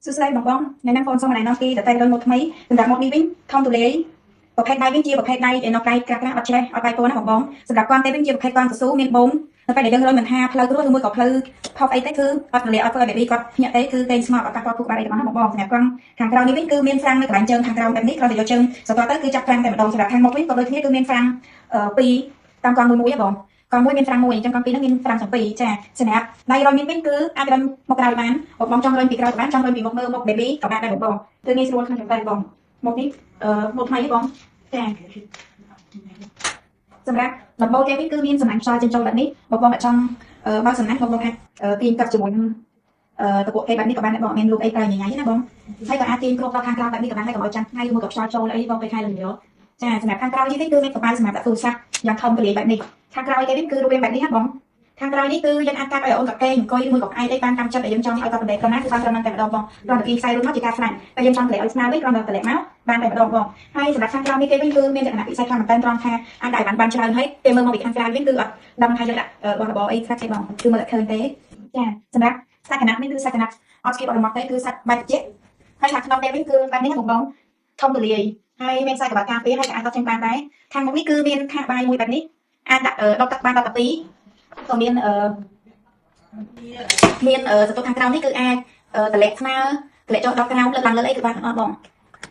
សួស្តីបងបងថ្ងៃនេះបងសូមណែនាំពីតតែរុនម៉ូតថ្មីសម្រាប់ម៉ូតនេះវិញធំទូលាយប្រភេទដៃវិញជាប្រភេទដៃឯណោះដៃក្រាស់ក្រាស់អត់ច្រេះអត់បាយពណ៌ណាបងបងសម្រាប់កង់ទេវិញជាប្រភេទកង់កស៊ូមានបូមនៅពេលដែលយើងរុញមិនថាផ្លូវគ្រួសឬមួយក៏ផ្លូវផុសអីទេគឺអត់ទលាអត់ធ្វើឲ្យ baby គាត់ភ្ញាក់ទេគឺគេស្ងប់អត់ប៉ះពាល់ខួរក្បាលអីទាំងអស់ណាបងបងសម្រាប់កង់ខាងក្រោយនេះវិញគឺមានហ្វ្រាំងនៅកន្លែងជើងខាងក្រោមបែបនេះគ្រាន់តែយកជើងសតទៅគឺចាប់ហ្វ្រាំងតែម្ដងសម្រាប់ខាងមុខវិញក៏ដូចគ្នាគឺមានហ្វ្រាំងពីរតាមកង់មួយមួយហ៎បងកង់មួយមានហ្វ្រាំងមួយអញ្ចឹងកង់ពីរហ្នឹងមានហ្វ្រាំងទាំងពីរចាសម្រាប់ដៃរុញនេះវិញគឺអាចរុញមកក្រោយបានបងចង់រុញពីក្រោយក៏បានចង់រុញពីមុខមើលមុខ baby ក៏បានដែរបងបងគឺងាយស្រួលក្នុងតែបងមុខនេះមុខថ្មីបងចាសម្រាប់ដំបូលគេវិញគឺមានសំណាញ់ខ្យល់ចេញចូលបែបនេះបងបងចង់បើកសំណាញ់បងបងអាចទាញកាត់ជាមួយនឹងតពក់គេបែបនេះក៏បានដែរបងមានលូកអីប្រើញ៉ៃៗណាបងហើយក៏អាចទាញគ្របដល់ខាងក្រៅបែបនេះក៏បានហើយកុំឲ្យចាំថ្ងៃមួយក៏ខ្យល់ចូលអីបងពេលខែលងចាសម្រាប់ខាងក្រោយនេះវិញគឺមានកប៉ាល់សម្រាប់ដាក់ទូរស័ព្ទយ៉ាងធំទូលាយបែបនេះខាងក្រោយគេវិញគឺរូបរាងបែបនេះណាបងខាងក្រោយនេះគឺយើងអាចកាត់ឲ្យអូនកាកេអង្គុយមួយក៏ក្អែកអីបានតាមចិត្តដែលយើងចង់ឲ្យគាត់បណ្ដេតប៉ុណ្ណាគឺបានត្រឹមហ្នឹងតែម្ដងបងគ្រាន់តែគីខ្សែរួចមកជាការស្លាញ់តែយើងចង់តម្លាក់ឲ្យស្មើវិញគ្រាន់តែតម្លាក់មកបានតែម្ដងបងហើយសម្រាប់ខាងក្រោយនេះគេវិញគឺមានលក្ខណៈពិសេសខ្លាំងមែនទែនត្រង់ថាអាចដាក់បានច្រើនហើយពេលមើលមកពីខាងក្រៅវិញគឺអត់ដឹងថាយើងដាក់របស់របរអីខ្លះទេបងគឺមើលអត់ឃើញទេចាសម្រាប់សាច់កណាត់នេះគឺសាច់កណាត់អត់ស្គីបអត់រមាត់ទេគឺសាច់បែបត្រជាក់ហើយខាងក្នុងគេវិញគឺបែបនេះបងបងធំទូលាយហើយមានខ្សែក្បាច់ការពារហើយក៏អាចដកចេញបានដែរខាងមុខនេះគឺមានខាងបាយមួយបែបនេះអាចដាក់ដុតទឹកបានដល់12ក៏មានមានសន្ទុះខាងក្រោមនេះគឺអាចតម្លាក់ស្មើតម្លាក់ចុះដល់ក្រោមលើកឡើងលើអីគឺបានទាំងអស់បង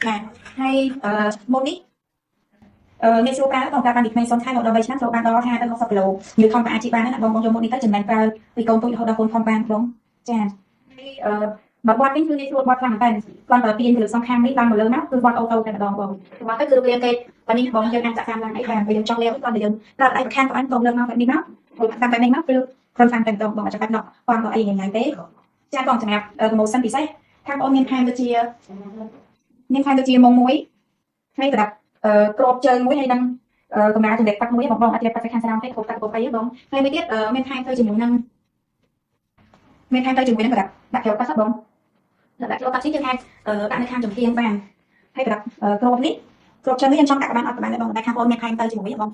បាទហើយមុននេះងាយស្រួលប្រើបងប្រើបានពីក្មេង0ខែដល់3ឆ្នាំចូលបានដល់50ទៅ60គីឡូញើធំក៏អាចជិះបានដែរណាបងបងយកមុននេះទៅចំណេញប្រើពីកូនទូចរហូតដល់កូនធំបានបងចាហើយបើបត់វិញគឺងាយស្រួលបត់ខ្លាំងមែនតើគ្រាន់តែទាញទៅលើសងខាងនេះឡើងមកលើមកគឺបត់អូតូតែម្ដងបងបត់ទៅគឺរូបរាងគេបែបនេះបងយើងអាចចាក់តាមឡើងអីបានពេលយើងចង់លាងគ្រាន់តែយើងប្រើដៃប្រខានក៏បានបងលើកមកបែបនេះមកតាមបែបនេះមកគឺគ្រាន់តាមតែម្ដងបងអត់ចាំបាច់ដកបងក៏អីញ៉ៃៗទេចាបងសម្រាប់ promotion ពិសេសខាងបងមានថែមដូចជាមុងមួយហើយប្រដាប់ក្របជើងមួយហើយនឹងកម្រាលចម្លែកទឹកមួយបងបងអត់ជ្រាបទឹកទៅខាងក្រោមទេគ្រប់ទឹកគ្រប់អីបងហើយមួយទៀតមានថែមទៅជាមួយនឹងប្រដាប់ដាក់ចូលទឹកបងដាក់ចូលទឹកនេះយើងអាចដាក់នៅខាងចំហៀងបានហើយប្រដាប់ក្របនេះក្របជើងនេះយើងចង់ដាក់ក៏បានអត់ក៏បានដែរបងតែខាងបងមានថែមទៅជាមួយបង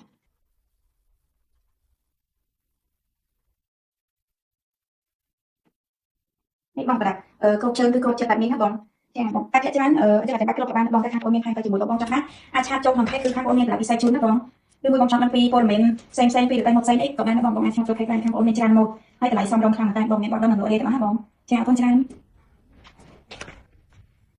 នេះបងប្រដាប់ក្របជើងគឺក្របចិត្តបែបនេះណាបងចាបងតែភាគច្រើនយើងអាចបាច់ក្របក៏បានបងតែខាងបងមានថែមទៅជាមួយបងចង់ណាអាចឆាតចូលក្នុងផេកគឺខាងបងមានតម្លៃពិសេសជូនណាបងឬមួយបងចង់ដឹងពីព័ត៌មានផ្សេងៗពីរតែមកផ្សេងអីក៏បានបងបងអាចឆាតចូលផេកបានខាងបងមានច្រើនម៉ូតហើយតម្លៃសមរម្យខ្លាំងមែនតើបងមានបត់ដល់នឹងលក់អីទាំងអស់ណាបងចាអរគុណច្រើន។